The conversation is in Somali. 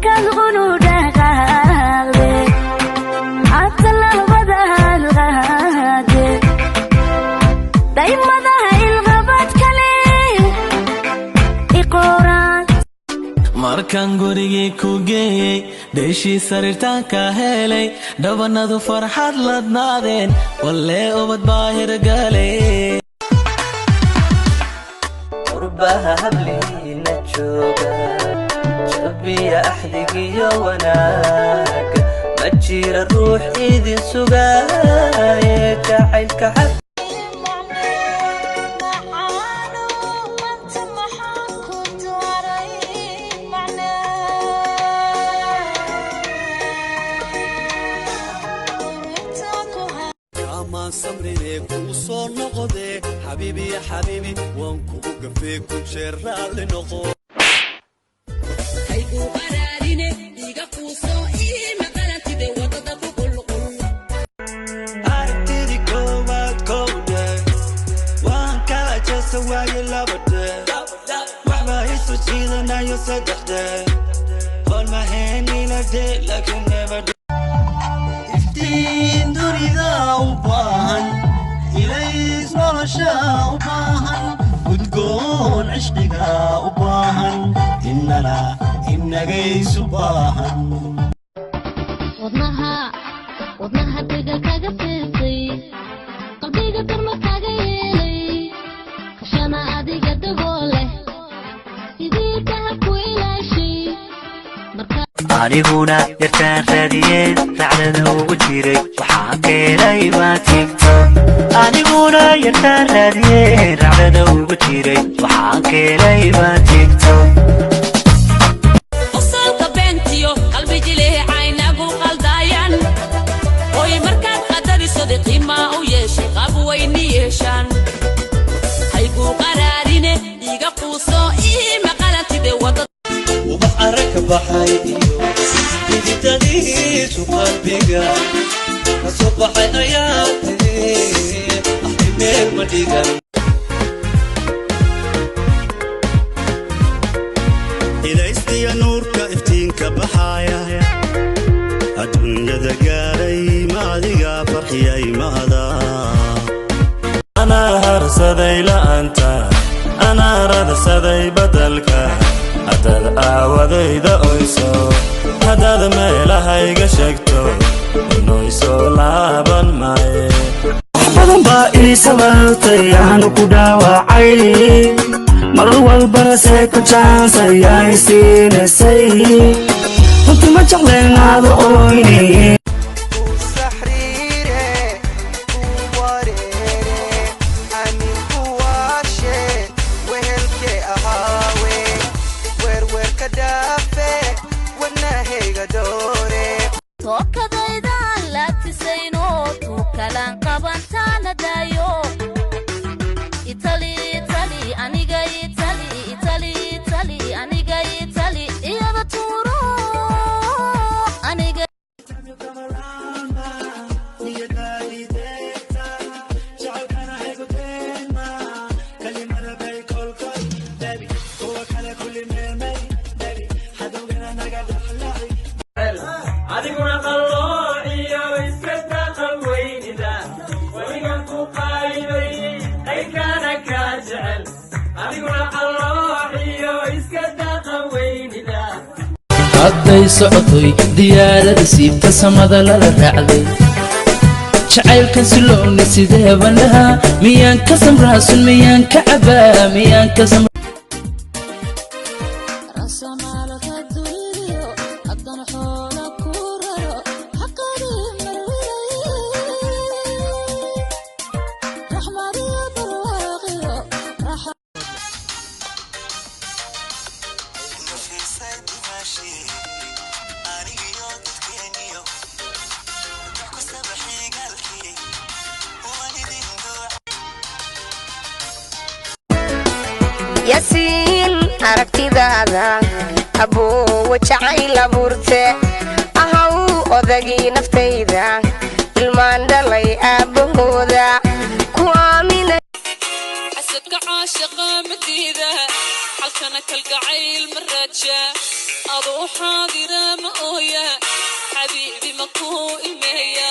Markaad qunu dhaqaaqde, aad tallaabadaad qaade, daymadaha ilqabad kale iqoraan. Markaan gurigii ku geeyey, dheeshii sariirtaan ka helay, dhabanadu farxad ladnaadeen, wallee ubad baa hirgalay. Qurbaha habliina jooga, jabiya axdigiyo wanaaga, ma jira ruux idin sugaaye jacaylka xaq. Macaano, maanta maxaan ku dooray macnaa ku? Kaamaan samrine kuu soo noqodee, xabiibi ya xabiibi, waan kugu gafee, ku jeer raalli noqo. Haygu qaraarine, iga quuso, ii maqalantide wadada ku qulqul. Aragtidii koowaad kowdhe waan kaa jeesa waaye, labadhe waxbaa isu jiidanayo, saddexdhe holmaheeniladhe laakiin never. Iftiin dunida u baahan, ilays nolosha u baahan, gudgoon cishqiga u baahan, innana inagaysu baahan. Wadnaha, wadnaha dega kaga siisay, qalbiga darma kaga yeelay, kashana adiga dagoo leh, sidii dahabku ilaashay marka. Aniguna yartaan raadiyeen, racdada ugu jiray, waxaan keenay baa TikTok. Aniguna yartaan raadiyeen, racdada ugu jiray, waxaan keenay baa TikTok. Qosolka beentiyo qalbi jileecaynagu qaldayan oy, markaad qadarisode qiimaa u yeeshay, qaab weyni yeeshaan. Haygu qaraarine, iga quuso, ii maqalantide wadada. Ubax arag ka baxay iyo xididadiisu qalbiga ka soo baxay ayaa tiri, axdi meel ma dhigan. Ilaystiya nuurka iftiinka baxaaya adduunyada gaadhay, ma adiga farxiyay, ma adaa? Anaa harsaday la'aanta, anaa radsaday badalka. Haddaad aawadayda oyso, haddaad meelahayga sheegto, inoyso laaban maaye. Wax badan baa ii sababtay aanu ku dhaawacay, mar walbana second chance ayaa i siinaysay. Runti ma jecleenaada oyne. Saxriire ku wareere amin ku waashe, wehelke ahaawe, weerweerka dhaafe, wadnahayga doore. Tookadaydaan laatisayno, tuu kalaan qabantaana daayo. Itali, Itali, aniga Itali, Itali, Itali, aniga Itali, iyada tuuro aniga. Jecelkana hayguteema kalimarabay kolkol, baby, kuwa kale kulli meelmay, baby, hadowgana naga dhexlaci. Adiguna qalloociyo iska taqal weynida, weligan ku qaybay, qaybkana kaa jecel. Adiguna qalloociyo iska taqal weynida. Hadday socotoy diyaarada siibta, samada lala raacday jacaylkan silooni, sideeban lahaa? Miyaan ka samraasun? Miyaan ka cabaa? Miyaan ka samraa? Rasamaalka duriyo haddana xoola ku raro, xaqadii marwilay, raxmadiyo barwaaqiyo raxa. Nafisay dimaashi anigiyo dadkeeniyo ku sabaxigaalkii uman idin duuca. Yasiin, aragtidaada aboowa jacayl abuurte, ahaw odagii naftayda, ilmaan dhalay aabbahooda ku aamina. Xasadka caashaqa madiida. Xalkana kalgacayl ma raaja, adoo xaadira ma ooya, xabiibi ma kuu ilmeeya?